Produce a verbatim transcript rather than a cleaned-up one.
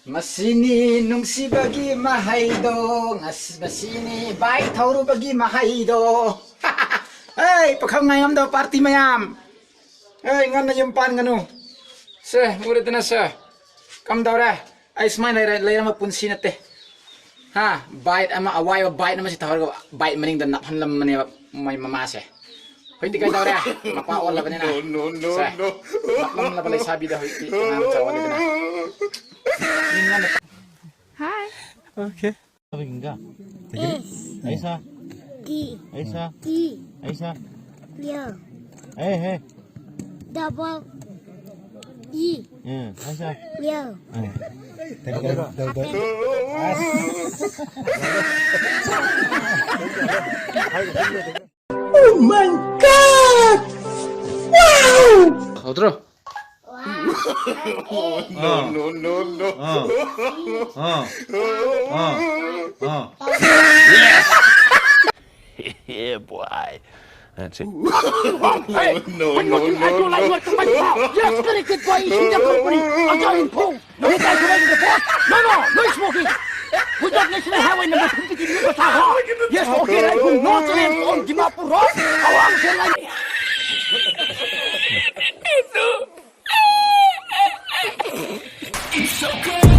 ꯃꯁꯤꯅꯤ ꯅꯨꯡꯁꯤꯕꯒꯤ ꯃꯍꯩꯗꯣ, ꯉꯁꯤ, ꯃꯁꯤꯅꯤ ꯕꯥꯏꯛ ꯊꯧꯔꯨꯕꯒꯤ ꯃꯍꯩꯗꯣ꯫ ꯍꯩ, ꯄꯥꯈꯪ ꯉꯥꯏꯉꯝꯗꯕ ꯄꯥꯔꯇꯤ ꯃꯌꯥꯝ꯫ ꯍꯩ, ꯉꯟꯅ ꯌꯨꯝ ꯄꯥꯟꯒꯅꯨ꯫ ꯁꯦ, ꯎꯔꯦꯗꯅ ꯁꯦ꯫ ꯀꯝꯗꯧꯔꯦ? ꯑꯩ ꯁꯨꯃꯥꯏꯅ ꯂꯩꯔ-, ꯂꯩꯔꯝꯕ ꯄꯨꯟꯁꯤ ꯅꯠꯇꯦ꯫ ꯍꯥ? ꯕꯥꯏꯠ ꯑꯃ, ꯑꯋꯥꯏꯕ ꯕꯥꯏꯠ ꯑꯃ ꯁꯤ ꯊꯧꯔꯒ ꯕꯥꯏꯠ ꯃꯅꯤꯡꯗ ꯅꯞꯍꯜꯂꯝꯕꯅꯦꯕ ꯃꯣꯏ ꯃꯃꯥꯁꯦ꯫ ꯍꯧꯖꯤꯛꯇꯤ ꯀꯩꯗꯧꯔꯦ? ꯃꯄꯥ ꯑꯣꯜꯂꯕꯅꯤꯅ꯫ No, no, no, ꯁꯦ, no. ꯅꯞꯂꯝꯂꯕ ꯂꯩꯁꯥꯕꯤꯗ ꯍꯧꯖꯤꯛꯇꯤ ꯑꯉꯥꯡ ꯃꯆꯥ ꯑꯣꯜꯂꯦꯗꯅ꯫ ꯃꯤ ꯉꯟꯅ Hi. Okay. Sabi ka? Is. Isa. T. Isa. T. Isa. Yo. Hey, hey. Double E. Yeah, isa. Yo. Ah. Teka, teka, teka, teka. Oh my God! Wow! Otro. Wow. Oh, no, no, no, no. Ah. Ah. Ah. Ah. Yes! Yeah, boy. That's it. Hey, no, when no, was it no, I told no. You to my car? Yes, correct, good boy, you should have company. I'm going home. No, you guys are in the boss. No, no, no smoking. We got National Highway number fifty-three. Yes, okay, right. No, no, no, Dimapur Road. How long shall I? It's so good.